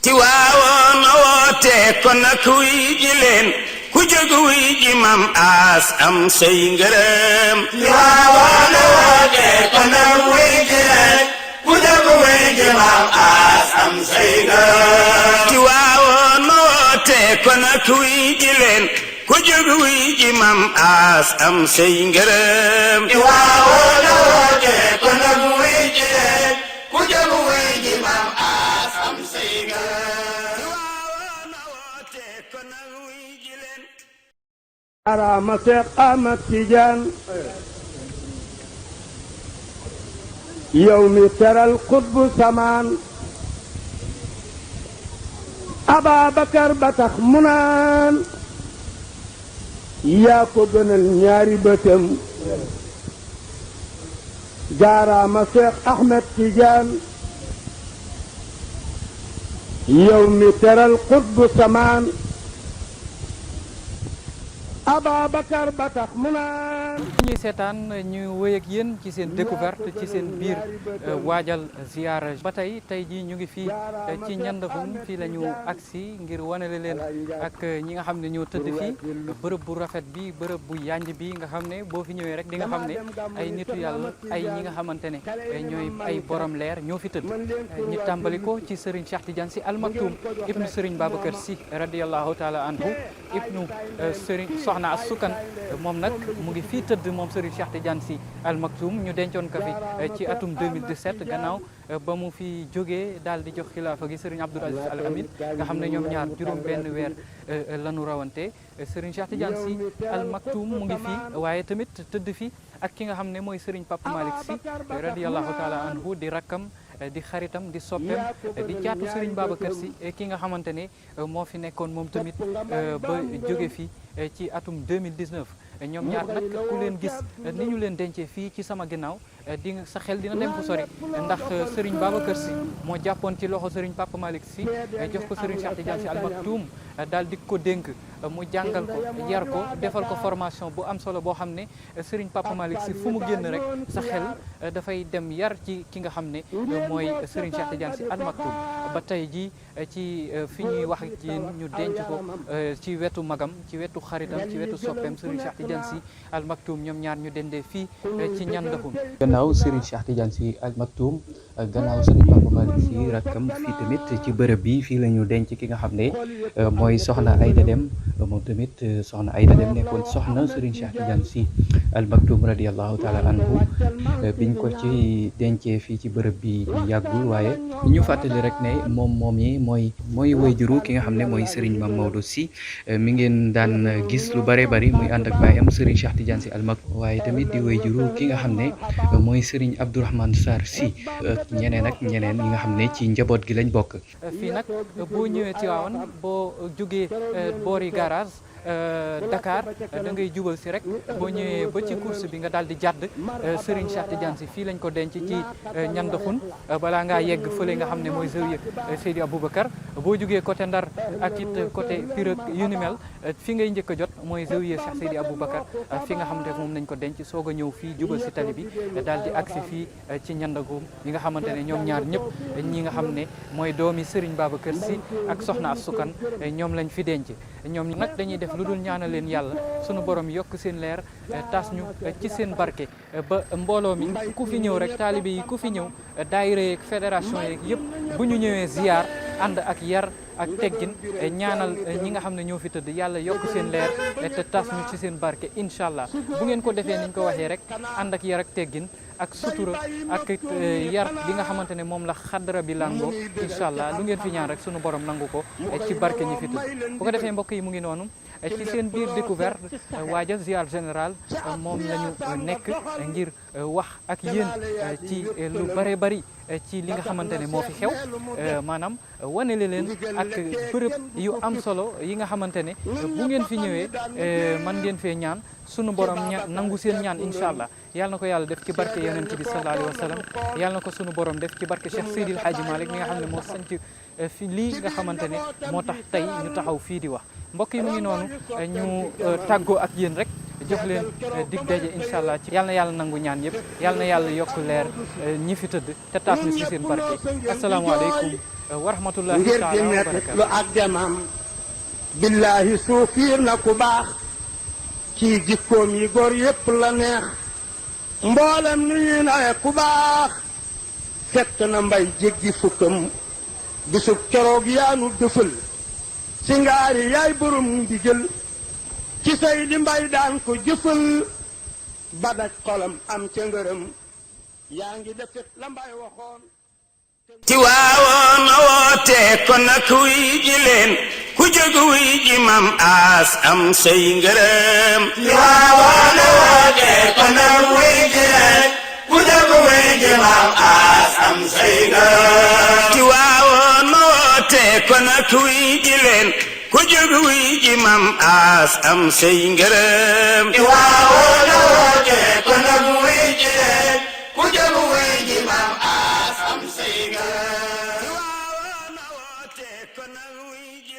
Tiwaawoon a woote kon nag wuy ji leen ku jóg wuy ji mam aas am say ngërëm. Tiwaawoon a woote kon nag wuy ji leen ku jóg wuy ji mam aas am say ngërëm. Tiwaawoon a woote kon nag wuy ji leen ku jóg wuy ji mam aas am say ngërëm. Tiwaawoon a woote kon nag wuy ji leen ku jóg wuy ji mam aas am say ngërëm. Tiwaawoon a woote kon nag wuy ji leen. Araama Seex Ahmad Tijaan yow mi teral xutbu samaan Ababakar ba tax mu naan yaa ko gënal ñaari bëtam jaaraama Seex Ahmad Tijaan yow mi teral xutbu samaan Ababakar ba tax mu naan ñuy seetaan ñu wéy ak yéen ci seen découverte ci seen biir waajal ziyaara ba tey jii ñu ngi fii ci Ñandafum fii la ñu agsi ngir wanale leen ak ñi nga xam ne ñoo tëdd fii bërëb bu rafet bi bërëb bu yanj bi nga xam ne boo fi ñëwee rek di nga xam ne ay nitu yàlla ay ñi nga xamante ne ñooy ay borom leer ñoo fi tëdd ñu tàmbali ko ci Serigne Cheikh Tidiane Sy Al Maktoum ibnu Serigne Babacar Sy radiyallahu taala anhu ibnu Serigne Soxna As Sukan moom nag mu ngi fii tëdd moom Serigne Cheikh Tidiane Sy Al Maktoum ñu dencoon ko fi ci atum 2017 gannaaw ba mu fi jógee daal di jox xilaafa gi Serigne Abdoul Aziz Al Amin nga xam ne ñoom ñaar juróom benn weer lanu rawante Serigne Cheikh Tidiane Sy Al Maktoum mu ngi fii waaye tamit tëdd fi ak ki nga xam ne mooy Serigne Papa Malick Sy radiyallahu taala anhu di rakkam di xaritam di soppeem di caatu Serigne Babacar Sy ki nga xamante ne moo fi nekkoon moom tamit ba jóge fi ci atum 2019 ñoom ñaar nag ku leen gis ni ñu leen dencee fii ci sama ginnaaw di nga sa xel dina dem fu sori ndax Serigne Babacar Sy moo jàppoon ci loxo Serigne Papa Malick Sy jox ko Serigne Cheikh Tidiane Sy Al Maktoum daal di ko dénk mu jàngal ko yar ko defal ko formation bu am solo boo xam ne Serigne Papa Malick Sy fu mu génn rek sa xel dafay dem yar ci ki nga xam ne mooy Serigne Cheikh Tidiane Sy Al Maktoum ba tey ji ci fi ñuy wax ci ñu denc ko ci wetu magam ci wetu xaritam ci wetu soppeem Serigne Cheikh Tidiane Sy Al Maktoum ñoom ñaar ñu dendee fii ci Ñandafum gannaaw Serigne Cheikh Tidiane Sy Al Maktoum gannaaw Serigne Papa Malick Sy rakkam fii tamit ci bërëb bi fii la ñu denc ki nga xam ne mooy soxna Aïda Deme moom tamit soxna Aïda Deme nekkoon soxna Serigne Cheikh Tidiane Sy Al Maktoum radiyallahu taala anhu biñ ko ci dencee fii ci bërëb bi yàggul waaye ñu fàttali rek ne moom yi mooy wayjuru ki nga xam ne mooy Serigne Mame Maodo Sy mi ngeen daan gis lu bare bari muy ànd ak baayam Serigne Cheikh Tidiane Sy Al Maktoum waaye tamit di wayjuru ki nga xam ne mooy Serigne Abdourahmane Sarr Sy ñeneen ñi nga xam ne ci njaboot gi lañ bokk. fii nag boo ñëwee Tivaouane boo jógee boori garage Dakar da ngay jubal si rek boo ñëwee ba ci course bi nga daal di jàdd Serigne Cheikh Tidiane Sy fii lañ ko denc ci Ñandafum balaa ngaa yegg fële nga xam ne mooy Zawiya Seydi Aboubacar boo jógee côté Ndar ak it côté Pire yu ni mel fi ngay njëkk a jot mooy Zawiya Cheikh Seydi Aboubacar fi nga xam ne moom nañ ko denc soog a ñëw fii jubal si tali bi daal di agsi fii ci Ñandafum ñi nga xamante ne ñoom ñaar ñëpp ñi nga xam ne mooy doomi Serigne Babacar Sy ak Soxna As Sukan ñoom lañ fi denc ñoom nag dañuy def lu dul ñaanal leen yàlla sunu borom yokk seen leer taas ñu ci seen barke ba mbooloo mi ku fi ñëw rek taalibe yi ku fi ñëw daayira yeeg fédération yeeg yëpp bu ñu ñëwee ziyaar ànd ak yar ak teggin ñaanal ñi nga xam ne ñoo fi tëdd yàlla yokk seen leer te tas ñu ci seen barke incha allah bu ngeen ko defee niñ ko waxee rek ànd ak yar ak teggin ak sutura ak yar bi nga xamante ne moom la xadra bi langoo incha allah lu ngeen fi ñaan rek sunu borom nangu ko ci barke ñi fi tëdd bu ko defee mbokk yi mu ngi noonu ci seen biir découverte waaja ziar général moom la ñu nekk ngir wax ak yéen ci lu bare bari ci li nga xamante ne moo fi xew maanaam wane leen ak bërëb yu am solo yi nga xamante ne bu ngeen fi ñëwee man ngeen fee ñaan sunu borom nangu seen ñaan incha allah yàlla na ko yàlla def ci barke yonent bi sallallahu alayhi wa sallam yàlla na ko sunu borom def ci barke Cheikh Seydil Hadji Malick mi nga xam ne moo sanc fi lii nga xamante ne moo tax tey ñu taxaw fii di wax mbokk yi mu ngi noonu ñu tàggoo ak yéen rek jox leen dig daje incha allah ci yal na yàlla nangu ñaan yëpp yal na yàlla yokk leer ñi fi tëdd te taas na ci seen barke asalaamaaleykum wa rahmatullahi ngir di taala wa metti barakatu lu ak demam billahi suufiir na ku baax ci jikkoom yi góor yépp la neex mboolem nu ñuy nawe ku baax fekk na mbay jéggi fukkam bisub keroog yaanu dëfal si ngaari yaay borom ndigal ci say di mbay daan ko jëfal ba daj xolam am ca ngërëm yaa ngi defit la mbay waxoon ti waawoon a woote kon nag wuy ji leen ku jóg wuy ji mam aas am say ngërëm ti waawoon a woote kon nag wuy ji leen ku jóg wuy ji mam aas am say ngërëm ti waawoon a woote kon nag wuy ji leen ku jóg wuy ji mam aas am say ngërëm ti waawoon a woote kon nag wuy ji leen ku jóg wuy ji mam aas am say ngërëm ti waawoon a woote kon nag wuy ji